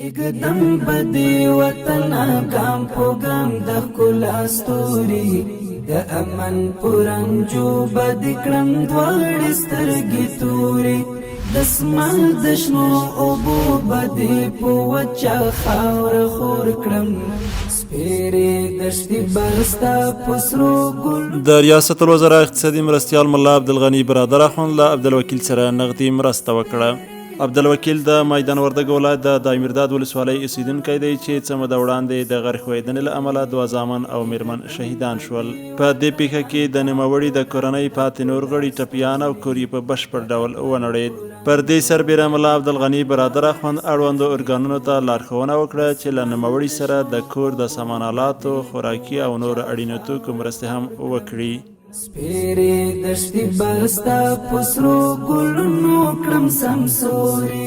اګدم بدی وطن ګام په ګام د ښکلا ستوري، د امن پرنجو بد کړم دواړې سترګې توري. د سمال د شنو اوبو بدې په وچه خاوره خور کړم، سپېرې دښتې به ستا په سرو ګلو. د ریاست الوزرا اقتصادي مرستیال ملا عبدالغني برادر اخوند له عبدالوکیل سره نغدي مرسته وکړه. عبدالوکیل د میدان وردګو ولایت د دایمیرداد ولسوالۍ اوسېدونکی دی چې څه موده وړاندې د غر ښویېدنې له امله دوه زامن او میرمن شهیدان شول. په دې پېښه کې د نوموړي د کورنۍ پاتې نور غړي ټپیان او کور یې په بشپړ ډول ونړېد. پر دې سربېره ملا عبدالغني برادر اخوند اړوندو ارګانونو ته لارښوونه وکړه چې له نوموړي سره د کور د سامان آلاتو، خوراکي او نورو اړینو توکو مرستې هم وکړي. سپېرې دښتې به ستا په سرو ګلونو کړم سمسورې.